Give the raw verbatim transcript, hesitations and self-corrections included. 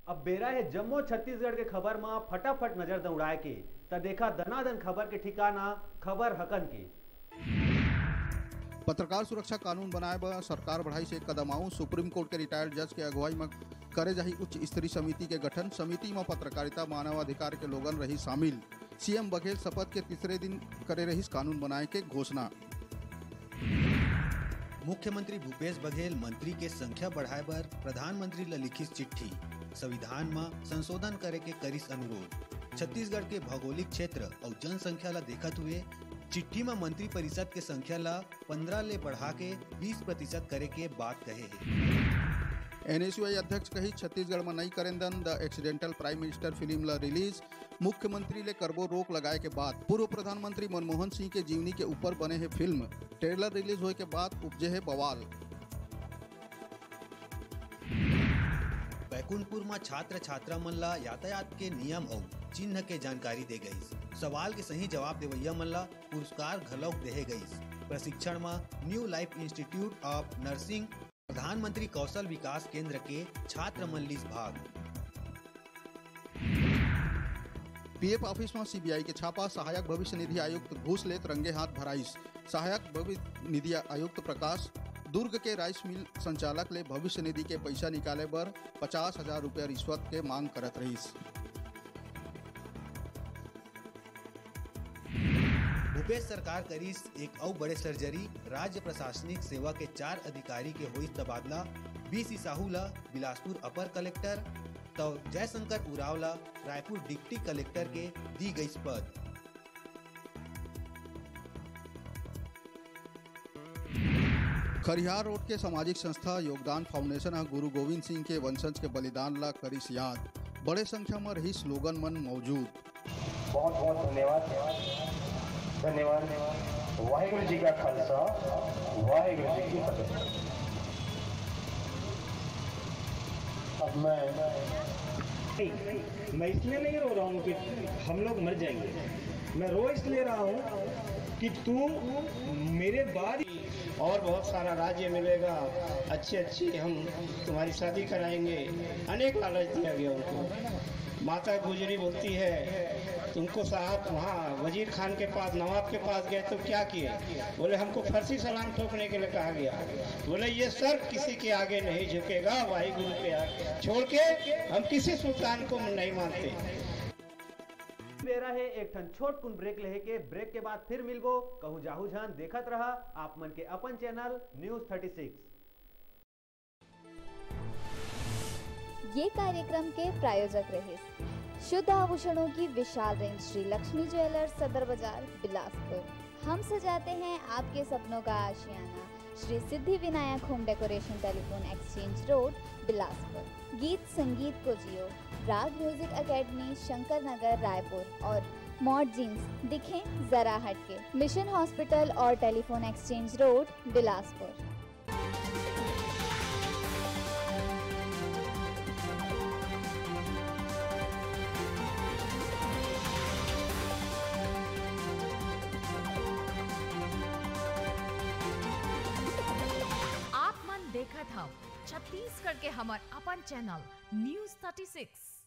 अब बेरा हे जम्मो छत्तीसगढ़ के खबर म फटाफट नजर दौड़ाए के, त देखा दनादन खबर के ठिकाना, खबर हकन के। पत्रकार सुरक्षा कानून बनाए बर सरकार बढ़ाइस एक कदम आऊ, सुप्रीम कोर्ट के रिटायर्ड जज के अगुवाई म करे जाही उच्च स्तरीय समिति के गठन। समिति म पत्रकारिता, मानवाधिकार के लोगन रही शामिल। सीएम बघेल शपथ के तीसरे दिन करे रहिस कानून बनाए के घोषणा। मुख्यमंत्री भूपेश बघेल मंत्री के संख्या बढ़ाए बर प्रधानमंत्री ल लिखिस चिट्ठी, संविधान म संशोधन करे के करिस अनुरोध। छत्तीसगढ़ के भौगोलिक क्षेत्र अउ जनसंख्या ल देखत हुए चिट्ठी म मंत्री परिषद के संख्या ल पंद्रह ले बढ़ा के बीस प्रतिशत करे के बात कहे हे। एनएसयूआई अध्यक्ष कही, छत्तीसगढ़ म नई करेंदन the accidental prime minister film ल रिलीज, मुख्यमंत्री ले करबो रोक लगाए के बाद। पूर्व प्रधानमंत्री मनमोहन सिंह के जीवनी के ऊपर बने हे फिल्म, ट्रेलर रिलीज होए के बाद उपजे हे बवाल। बैकुंठपुर म छात्र छात्रा मन ला यातायात के नियम अउ चिन्ह के जानकारी दे गईस। सवाल के सही जवाब देवइया मन ला पुरस्कार घलौक देहे गईस। प्रशिक्षण म new life institute of nursing, प्रधानमंत्री कौशल विकास केंद्र के छात्र मन लीस भाग। पीएफ ऑफिस म सीबीआई के छापा, सहायक भविष्य निधि आयुक्त घूस लेत रंगे हाथ धराइस। सहायक भविष्य निधि आयुक्त प्रकाश दुर्ग के राइस मिल संचालक ले भविष्य निधि के पैसा निकाले बर पचास हजार रुपया रिश्वत के मांग करत रहिस। भूपेश सरकार करिस एक अउ बड़े सर्जरी, राज्य प्रशासनिक सेवा के चार अधिकारी के होइस तबादला। बीसी साहू ला बिलासपुर अपर कलेक्टर, त जयशंकर उरांव ला रायपुर डिप्टी कलेक्टर के दी गईस पद। खरिहार रोड के सामाजिक संस्था योगदान फाउंडेशन ह गुरु गोविंद सिंह के वंशज के बलिदान ला करिस याद। बड़े संख्या म रहिस लोगन मन मौजूद। बहुत बहुत धन्यवाद, धन्यवाद। वाहिगुरु जी का खालसा, वाहिगुरु जी की फतेह। अब मैं, मैं इसलिए नहीं रो रहा हूँ कि हम लोग मर जाएंगे। मैं रो इसलिए रहा हूँ कि तू मेरे बाद और बहुत सारा राज्य मिलेगा, अच्छी अच्छी हम तुम्हारी शादी कराएंगे। अनेक लालच दिया गया उनको। माता गुजरी बोलती है, तुमको साहब वहाँ वजीर खान के पास, नवाब के पास गए तो क्या किए? बोले, हमको फर्शी सलाम ठोकने के लिए कहा गया। बोले, ये सर किसी के आगे नहीं झुकेगा, वाहिगुरु के आगे छोड़ के हम किसी सुल्तान को नहीं मानते। बेरा हे एक ठन छोटकुन ब्रेक लेहे के। ब्रेक के बाद फिर मिलबो। कहूँ जाहू झन, देखत रहा आप मन के अपन चैनल न्यूज़ थर्टी सिक्स। ये कार्यक्रम के प्रायोजक रहे शुद्ध आभूषणों की विशाल रेंज, श्री लक्ष्मी ज्वेलर्स, सदर बाजार, बिलासपुर। हम सजाते हैं आपके सपनों का आशियाना। Shri Siddhi Vinayak home decoration, telephone exchange road, Bilaspur. गीत संगीत को जियो, राग म्यूजिक एकेडमी, शंकर नगर, रायपुर और मॉड जींस, दिखें जरा हटके, मिशन हॉस्पिटल और टेलीफोन एक्सचेंज रोड, बिलासपुर। आप मन देखत हव छत्तीसगढ़ के हमर अपन चैनल न्यूज़ थर्टी सिक्स।